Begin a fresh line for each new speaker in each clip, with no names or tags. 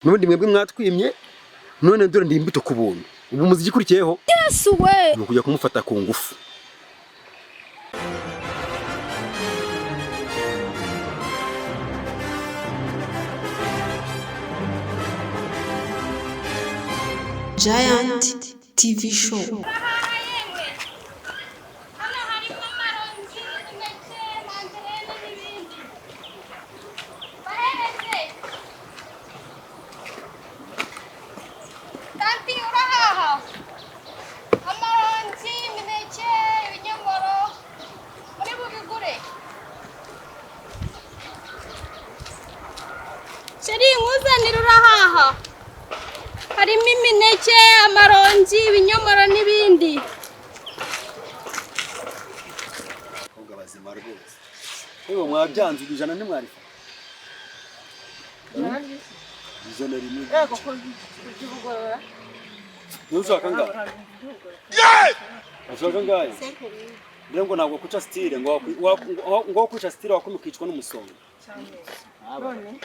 N'ubundi mwebwe mwatwimye, none dore ndi imbuto ku buntu. Ubu muziki ukurikiyeho
Yesu we!
Ni ukujya kumufata ku ngufu.
Giant TV Show.
Yemwe, hano harimo amaronji, imineke, manderene n'ibindi. Bahereze tanti, urahaha amaronji, imineke, ibinyomoro, muri bubigure. Chéri, nkuzanire, urahaha, harimo imineke, amaronji, ibinyomoro n'ibindi.
Abakobwa bazima rwose. Yewe, mwabyanze, 100 ntimwarifata? 101.
Yego, ko by'ubugorora.
Niba ushaka angahe? Ushaka angahe? Rero ngo ntabwo kuca style, ngo kwica style wakumi ukicwa n'umusonga.
None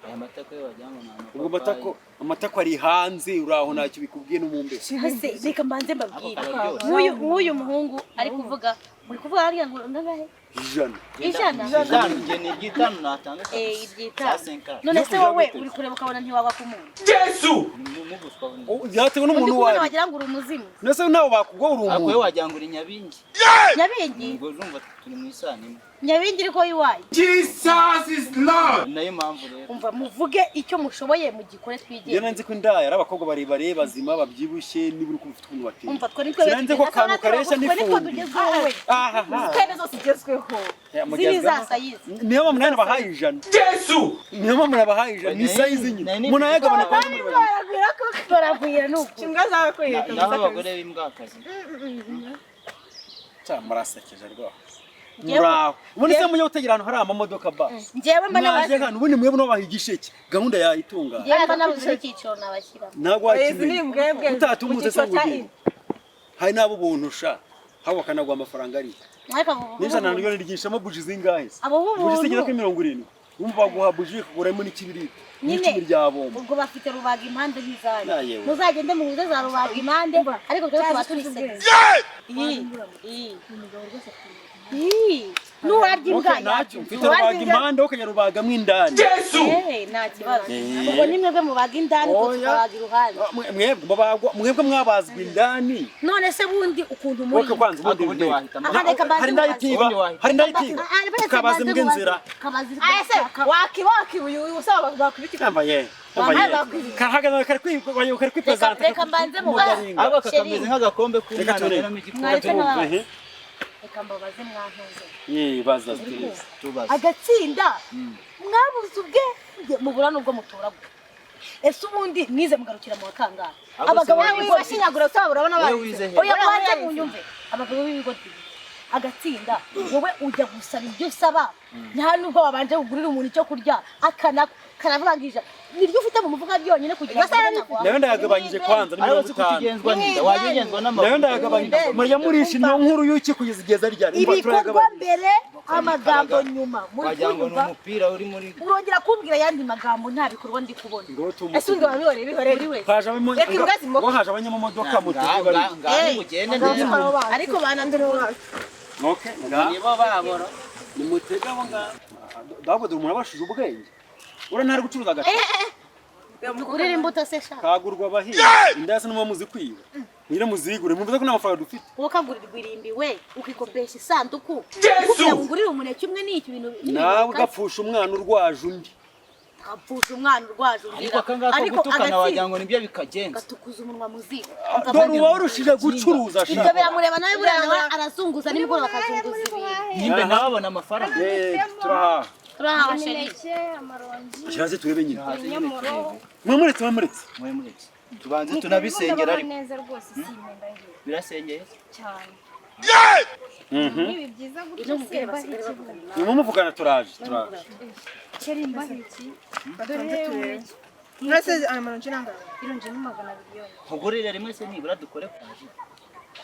Aya matako yo wagira ngo ni
Ubwo amatako ari hanze, uraho ntacyo bikubwiye n'umumbese.
Ese reka mbanze mbabwire.
Akararyoshye.
Nk'uyu muhungu ari kuvuga, muri kuvuga hariya ngo nangahe?
100.
100?
5, njye ni iry'itanu natanga.
Eh, iry'itanu.
Za cinquante.
None se wowe uri kureba ukabona ntiwagwa ku muntu?
Muguswa bunini.
Byatewe
Undi
n'umuntu
kubona
uwo ari.
Wagira ngo uri umuzimu.
Nese nawe bakugwa, uri
Ariko wowe
umuntu.
wagira ngo uri nyabingi.
Nyabingi?
Ubwo urumva turi mu isano imwe.
Nyabingi iriko iwayo.
Ni nayo mpamvu rero.
Umva, muvuge icyo mushoboye mugikore,
Njye
twigenge.
nanze ko indaya ari abakobwa barebare, bazima, babyibushye, niba uri kumva ufite ukuntu bateye.
Umva, twe nitwe.
Sinanze ko akantu kareshya
Twe nitwe
n'ifumbi.
tugezweho we.
Ahaha.
Twende zose igezweho.
Ziri za size.
Niyo mpamvu nawe nabahaye 100. Niyo mpamvu nabahaye 100, ni size nyine. Umuntu ayagabana kwa muri babiri.
Baragwira ko
Baragwira ni ukuri.
imbwa zawe kwereka.
Naho abagore b'imbwakazi.
Cya, murasekeje rwose. Muraho. Ubundi se mujye gutegera ahantu hari amamodoka ba.
Njyewe mba
Mwaje
nabaze.
hano, ubundi mwebwe n'abaha igisheke. Gahunda yayitunga.
Njyewe mba nabuze n'icyiciro nabashyiramo.
Ntabwo
Izi ni
wakimenya.
imbwebwe.
Utatumutse se
Mu
ngo
cyiciro cya
ugende. Hari n'abo ubuntu sha. Habo bakanaguha amafaranga ariyo.
Ariko abo
N'ijana naryo niryishamo buji zingahe se?
Abo b'ubuntu.
Buji zigera kuri 70. Wumva baguha buji ukaguramo n'ikibiriti.
Nyine.
N'icumi rya bombo.
Ubwo bafite rubaga impande nk'izanyu.
Na yewe.
Muzagende muhuze za rubaga impande, ariko twe tuba turi sexy. Iyi, iyi. Iyi. Nuwarya imbwa
Okay, ntacyo mfite rubaga impande, ukajya rubagamo indani.
Eh, nta kibazo.
Eh.
Ubwo ni mwebwe mubaga indani, twe
Oya.
tukabaga iruhande.
Mwebwe mubagwa, mwebwe mwabazwa indani.
None se bundi ukuntu muri
Wowe kwanza
Ariko
ubundi
ubundi wahitamo.
Aha, reka mbanze
Hari indayitiba,
Ubundi wahitamo.
hari indayitiba.
Ah, ah, reka
Kabaze
mbanze
mbwa inzira.
Kabaze.
Ese wakiba uyu usaba bakwibika?
Yambaye, yambaye. Karahagaze kari kwi kari kwipresenta.
Reka mbanze mubaze.
Ariko aka kameze nk'agakombe
Reka
k'umwana
turebe.
aberamo igikoma.
Mwaretse nkababaza. Reka mbabaze mwantuze.
Ye, baza tuzi.
Tubaze.
Agatsinda mwabuze ubwenge, mubura n'ubwo mutoragura. Ese ubundi mwize mugarukira mu bakangahe?
Abo
Abagabo
se wowe
b'ibigoryi.
Bashinyagura usaba, urabona
Wowe
babize.
wize he?
Oya, mubanze munyumve. Abagabo b'ibigoryi, agatsinda, wowe ujya gusaba ibyo usaba, nta nubwo wabanje kugurira umuntu icyo kurya, akana karavuga ngo 100 niryo ufite mu mufuka ryonyine kugira ngo ubone naguha.
Nayo ndayagabanyije kwanza ni
Ariko
mirongo
si
itanu.
kukigenzwa n'inda, wajya ugenzwa n'amaguru.
Nayo ndayagabanyije. Murya murisha iyo nkuru y'uki kugeza igihe ryari?
Ibikorwa mbere, amagambo nyuma, muri
Wagira ngo ni
kunyumva?
umupira uri muri
Urongera kumbwira ayandi magambo, nta bikorwa ndi kubona.
Ese undi wabihoreye, bihoreye.
Buri wese.
Haje abamo
Reka imbwa zimoke.
ngo haje abanyamodoka mutuzi bari.
Ngaho nimugende neza.
Ariko banandura.
Okay, ngaho.
Nibo babora.
Nimutega abo ngaho. Dago, dore umuntu abashije ubwenge. Ura ntari gucuruza agace.
Tugurire imbuto se sha?
Kagurwa abahinzi. Indaya se n'umuba muzi kwiba. Mwire muzigure, muvuze ko nta mafaranga dufite.
Wowe kagurirwa irimbi, we ukikopesha isanduku kugira ngo ungurire umuneke umwe n'iki bintu.
Nawe ugapfusha umwana urwaje undi.
Ugapfusha umwana urwaje undi.
Ariko aka ngaka gutukana wagira ngo nibyo bikagenza.
Gatukuza umunwa muzigo.
Dore uba warushije gucuruza sha.
Ibyo biramureba nawe, buriya nawe arazunguza nimugoroba akazunguza ibintu.
Nimbe nawe abona amafaranga.
Eh, turahaha.
Turahaha chéri.
Imineke, amaronji,
Kiraze turebe nyine.
ibinyomoro.
Mwamuretse, mwamuretse.
Mwe mureke. Tubanze tunabisengera ariko.
Neza rwose, si imyenda ngiye
Birasengeye?
cyane. Nibi byiza gutyo se, mbahe iki?
Nimumuvugana, turaje, turaje.
Chéri, mbahe iki? Dore umuneke.
Murase aya maronji nangahe?
Ironji ni 200 yonyine.
Nkugurire rimwe se nibura dukore kwaje.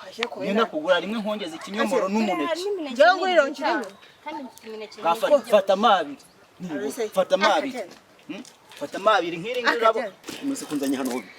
Kwaje kubera.
Ngenda kugura rimwe nkongeza ikinyomoro n'umuneke.
Njyewe ngura ironji rimwe.
Kandi mfite imineke.
Fata amabiri. Nibura, fata amabiri. Fata amabiri nk'iri ngiri urabo.
Umaze kunzanye hano hobi.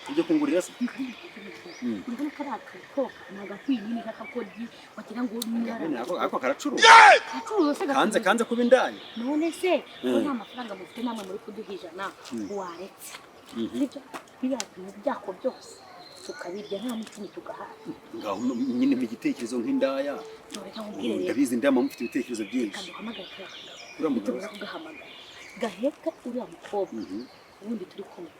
Ujye kungurira se?
Urabona ko ari agakobwa ni agahwinini k'akakoryi wagira ngo ni
Ako karacuruza.
Gacuruza se?
Kanze kanze kuba indaya.
None se ko nta mafaranga mufite namwe muri kuduha ijana, waretse sibyo biriya bintu byako byose tukabirya nta n'icumi tugahaha?
Ngaho nyine mu igitekerezo nk'indaya.
Reka nkubwire rero.
Ndabizi indaya muba mufite ibitekerezo byinshi.
Reka duhamagare kariya kagabo.
Uriya mugabo?
Nitumara kugahamagara gaheka uriya mukobwa ubundi turi kumwe,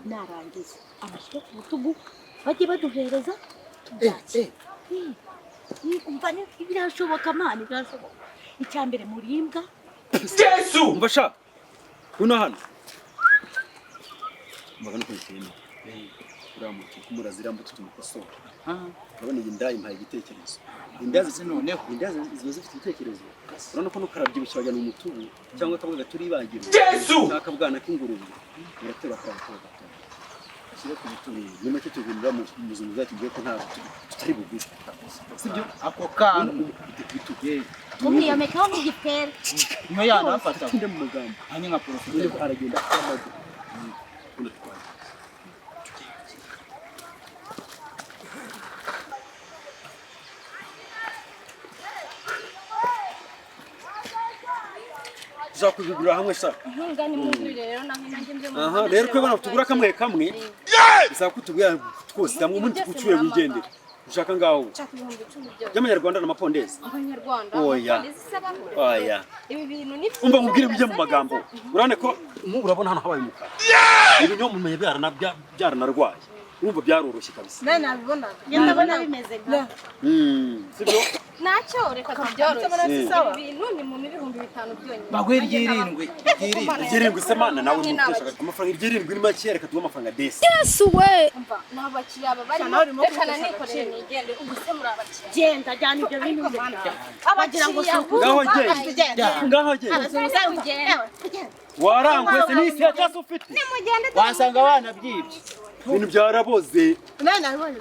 narangiza amashyira ku rutugu bajye baduhereza tubyakire. Umva, birashoboka man, birashoboka. Icya mbere muri imbwa.
Umva sha. Uno hano. Mbaga no kwitema. Uriya muti kumurazira mbuto tumukosora. Urabona iyi ndaya impaye igitekerezo. Indaya
Noneho.
Indaya ziba zifite ibitekerezo. Urabona ko nukarabyibushye wajyana umutubu cyangwa akabuga gaturibagira. Cyangwa akabwana k'ingurube. Uratera akabwa gato.
Ashyire ku bitugu.
Ni make tugurira mu muzungu zacu ko nta tutari bugure. Sibyo?
Ako kantu.
Umukubite ku bitugu.
Mumwiyomekaho nk'igitera.
Niyo yanamfata.
Tinde mu magambo.
Hanyuma nka porofite.
Noneho aragenda amaguru. Unatwara. Tuzakubigura hamwe sha.
Inkunga nimugurire rero naho nanjye mbyo.
Aha rero kwebona tugura kamwe kamwe. Bisaba ko tubwira twose hamwe ubundi tugucyure wigendere. Ushaka ngaho.
Nshaka 10,000 byose.
By'amanyarwanda n'amapondezi.
Abanyarwanda.
Oya.
Amapondezi se abaho?
Oya.
Ibi bintu ni
Umva nkubwire bijye mu magambo. Urabona ko nk'ubu urabona hano habaye umukara. Ibinyomoro umenye byaranarwaye. Urumva byaroroshye kabisa.
Nawe nabibonaga.
Njye ndabona bimeze nka
Sibyo?
Ntacyo, reka tubyoroshye.
Sawa.
Ibi bintu ni mu 5,000 byonyine.
Baguhe iry'irindwi. Iry'irindwi.
Iryirindwi se mana nawe mutesha amafaranga, iryirindwi ni make, reka tuguhe amafaranga desi.
Umva, nta bakiriya babarimo.
Cyane urimo
Reka
kwitesha
nanikorere
agaciro.
nigende. Ubu se muri abakiriya?
Genda, jyana ibyo bintu byawe. Bagira ngo si uku.
Ngaho genda. Ngaho genda. Waranguye se n'isi ya cyase ufite?
Wasanga abana byibye.
Ibintu byaraboze.
Nawe nabibonye.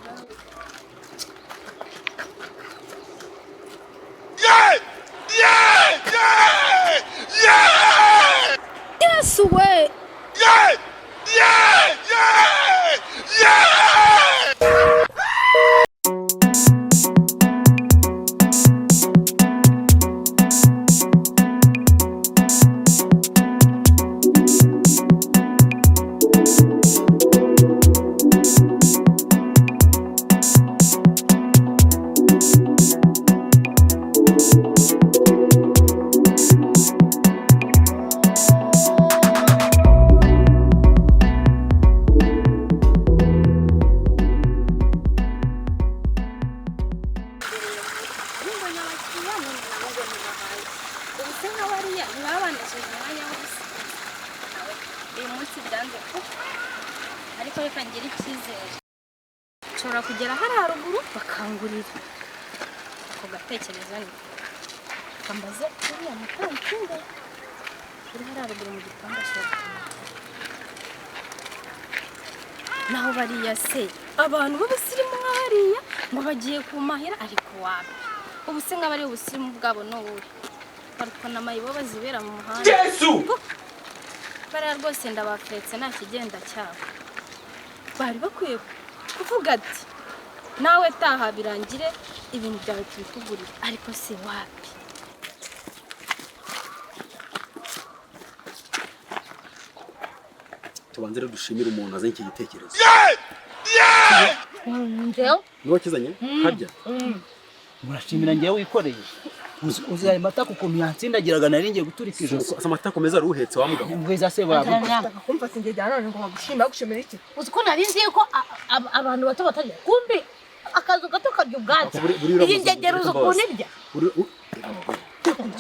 Mbonye abakiriya none nabo ngo ntibahaye. Ubu se nka bariya ntibaba banesheje umwanya w'ubusa? Nawe uyu munsi byanze ko, ariko reka ngire icyizere, nshobora kugera hariya haruguru bakangurira. Ako gatekerezo ni kambaze uriya mukankinga uri hariya haruguru mu gipangu, ashobora kumugurira. Naho bariya se abantu b'abasirimu nka hariya ngo bagiye kumahira, ariko wapi? Ubu se nk'abari ubusirimu bwabo ni ubuhe? Barukana amayibo bazibera mu muhanda. Bariya rwose ndabafetse, nta kigenda cyabo. Bari bakwiye kuvuga ati nawe taha birangire, ibintu byawe tubikugurire, ariko si wapi.
Tubanze rero dushimire umuntu wazanye iki gitekerezo.
Njyewe.
Niwe wakizanye harya?
Murashimira ngewe wikoreye. Uzi ayo mata ukuntu yansindagiraga, nari ngiye guturika ijosi.
Asa amata akomeza aruhetse wa mugabo.
Ubwiza se bwawe.
Kumva sinjye none ngo bagushima, bagushimira iki?
Uzi ko nari nzi yuko abantu bato batarya, kumbi akazu gato karya ubwatsi.
Buri
Iyi ngegero uzi ukuntu irya,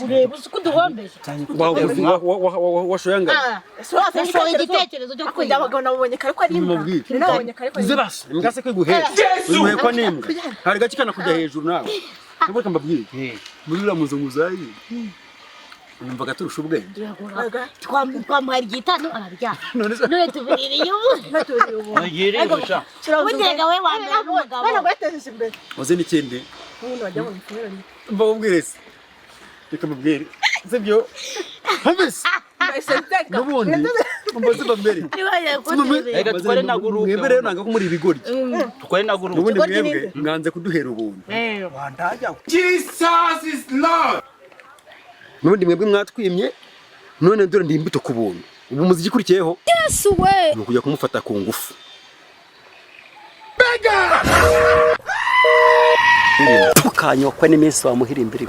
ureba uzi ko uduhombeje.
Washoye angana.
Nashoye igitekerezo cyo
Akunda
kwiba.
abagabo, nabonye kare ko ari imbwa.
Mubwire.
Nabonye kare ko ari
Uze
imbwa.
basi imbwa se kwiguhetse uyimuhekwa n'imbwa, hari gake kana kujya hejuru nawe. Nubwo reka mbabwire, muri uriya muzunguzayi numvaga turusha ubwenge.
Twamuhaye iryitanu araryama.
None se
None tubiririye ubu.
Iry'irindwi sha.
Burya we wa mbere n'umugabo.
Bana batejeje imbere.
Uzi n'ikindi?
Ubundi wajya mu mikorere.
Mbabwire se, reka mbabwire, sibyo? Habese.
Mbese nseka.
N'ubundi umva ziva mbere.
Reka dukore na groupe.
Mwebwe rero nanga ko muri ibigoryi.
Dukore na groupe.
N'ubundi mwebwe mwanze kuduhera ubuntu.
Wandajya.
Jesus is Lord.
N'ubundi mwebwe mwatwimye, none dore ndi imbuto ku buntu. Ubu muziki ukurikiyeho
Yesu we!
ni ukujya kumufata ku ngufu. Tukanyokwa n'iminsi wamuhira imbere.